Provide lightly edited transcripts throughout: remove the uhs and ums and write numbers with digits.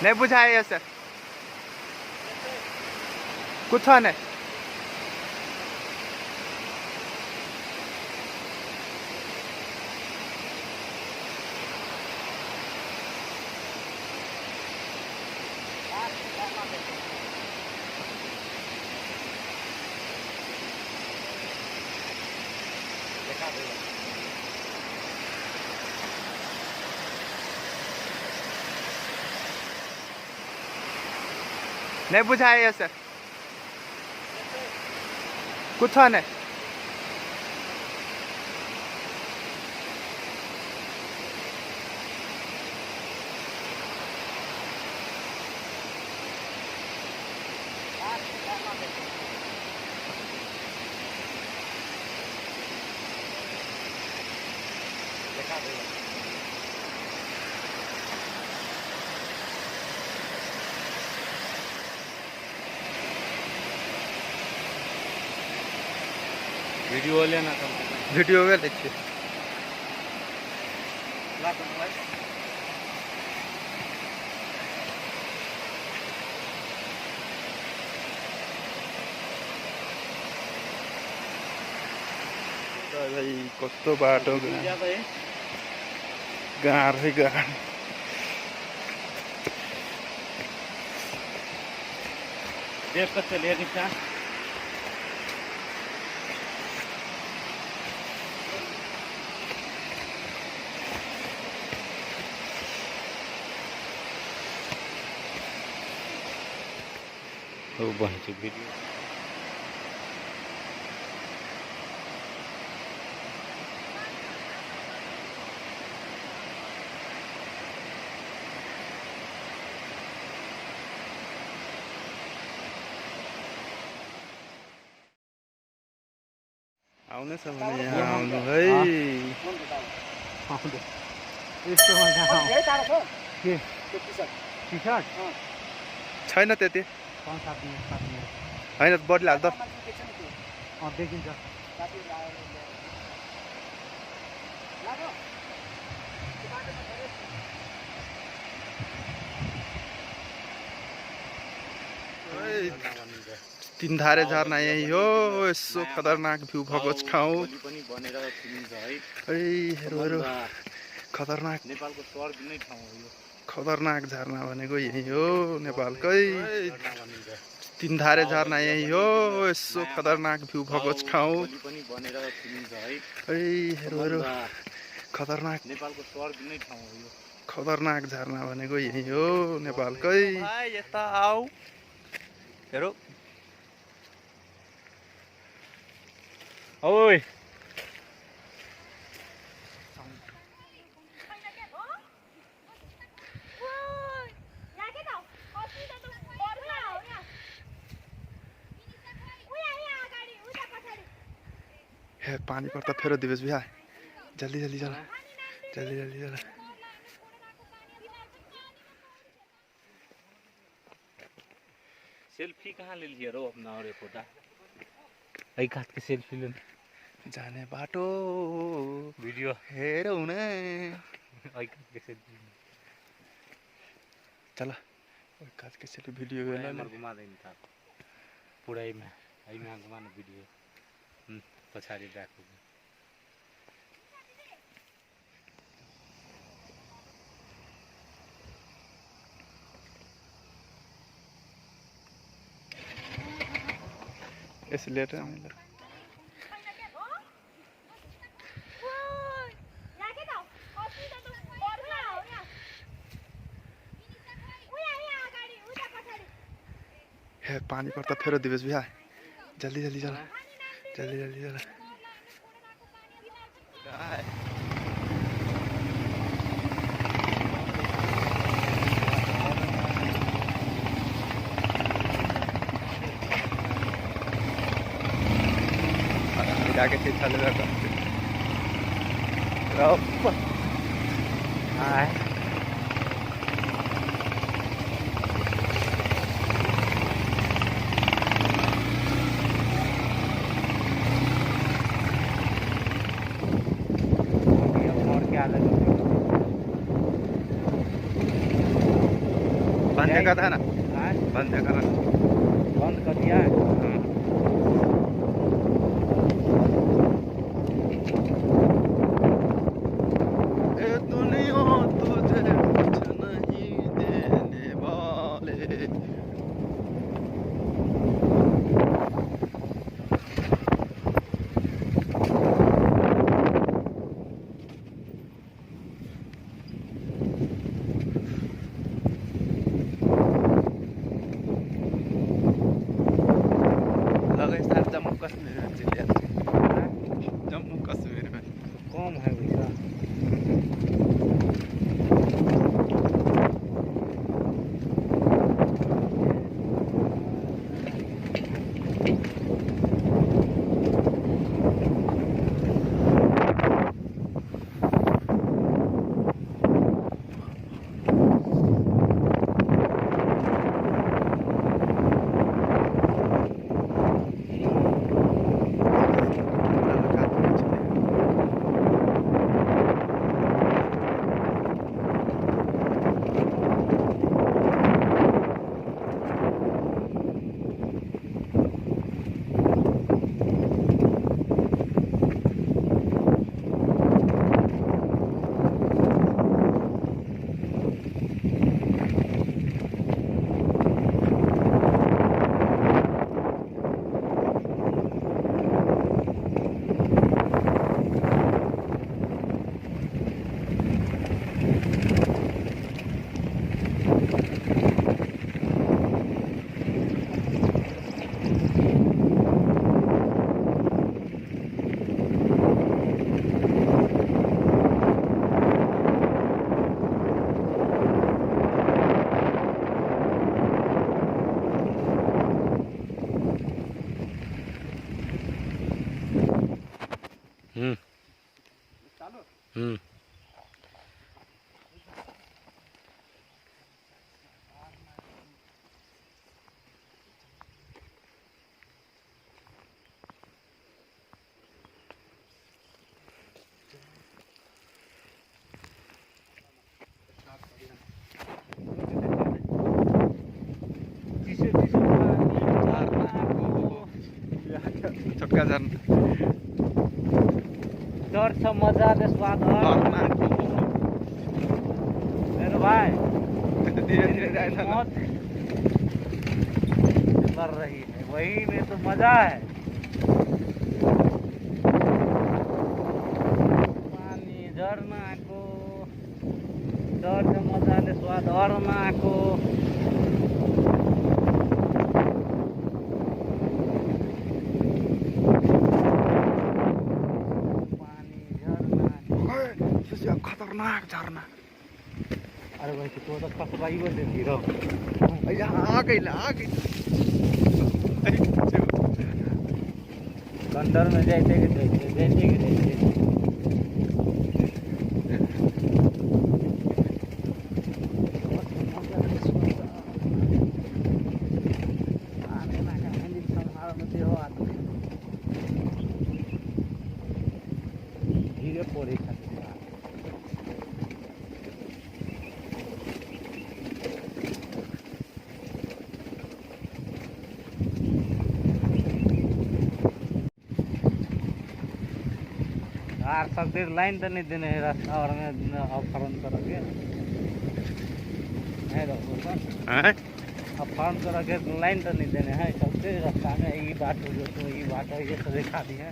नहि बुझाइए से कुछो नहि। नहि बुझाइए से कुछो नहि। वीडियो लेना कम से कम। वीडियो लै छियै। भाइ कस्तो बाटो गाह्रै गाह्रो। देख कर चलिए निशा। बन्छ भिडियो। आउनु छ भने यहाँ आउनु है। छैन त्यति होइन, बढी हाल्दा देखिन्छ। तिनधारे झरना यही हो। यसो खतरनाक भ्यू भएको ठाउँ। हेरो हेरो, खतरनाक नेपालको स्वर्ग नै ठाउँ हो यो। खतरनाक झरना भनेको यही हो नेपालकै। तिनधारे झरना यही हो। यसो खतरनाक भ्यू भएको ठाउँ। हेरो हेरो, खतरनाक नेपालको स्वर्ग नै ठाउँ हो यो। खतरनाक झरना भनेको यही हो नेपालकै। यता आऊ हेरो। ओइ हे पानी पर्दा फेरो दिवेश भैया, जल्दी जल्दी चला, जल्दी जल्दी चला। सेल्फी कहाँ ले लिया रो अपना और फोटा? एक हाथ के सेल्फी ले जाने बाटो वीडियो हेरौँ न। एक हाथ के सेल्फी चला, एक हाथ के सेल्फी वीडियो ले घुमा then था पुरै में एमा घुमा न वीडियो पछाडि राख्नु। इसलिए मिला। हे पानी पर्दा फेरो दिवेश भैया, जल्दी जल्दी चला, जल्दी जल्दी चला। जाके चले जाता। बंद कर ना, बंद कर, बंद कर दिया। ए दुनिया तुझे कुछ नहीं देने वाले। जम्मू कश्मीर में चले, जम्मू कश्मीर में तो कम है वैसा। छोटका झरना डर छ मजाले स्वाद मेरो भाइ धीरे धीरे जाए मौत कर रही है, वही में तो मजा है। पानी झरना को डर छ मजाले स्वाद झरना को। खतरनाक झरना। अरे भाई तो तो कसबाई बोल देती रहो। आ गई आ गई। अंदर में जाते के जाते जाते के जाते। धीरे पड़े यार सब देर लाइन तो नहीं देने है रास्ता और में अपहरण करके है हैं अपहरण करके लाइन तो नहीं देने है सब देर रास्ता में ये बात हो जो तो ये बात है ये सब दिखा दी है।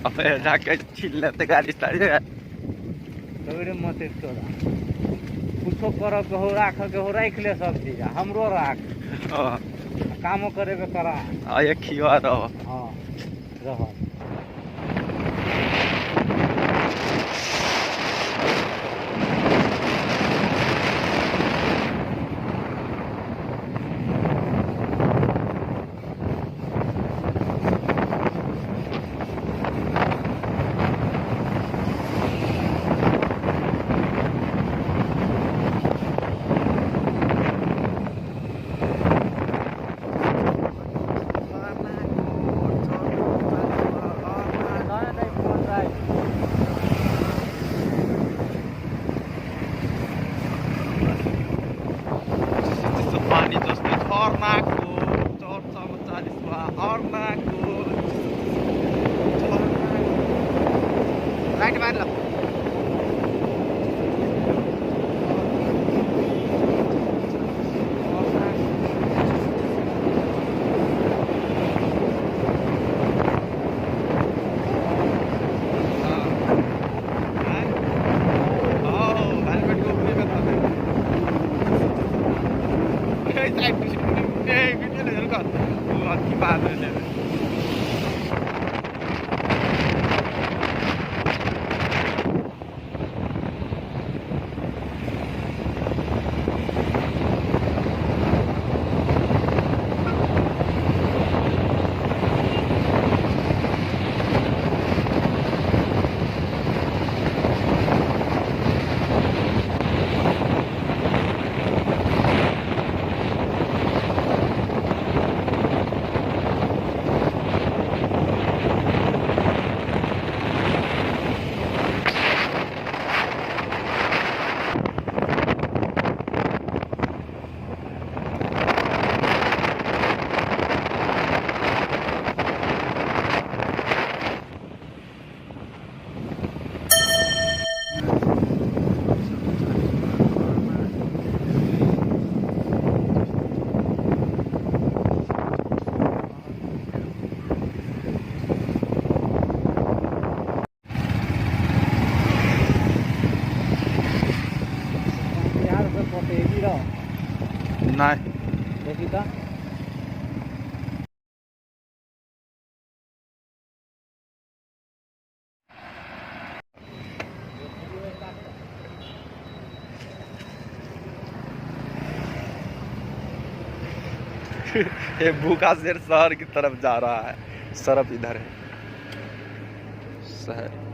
अब जाके छिल्लते गाड़ी सारी कभी मत तोरा कुछो कर के हो राख के हो राख ले सब चीज हमरो राख कामो करे के करा आ ये खिवा रहो। हां रहो झरनाको झरना। लाइट मार ल। बिहार से पटेगी रह। नहीं। देखी त। ये भूखा शेर शहर की तरफ जा रहा है। सरफ इधर है शहर।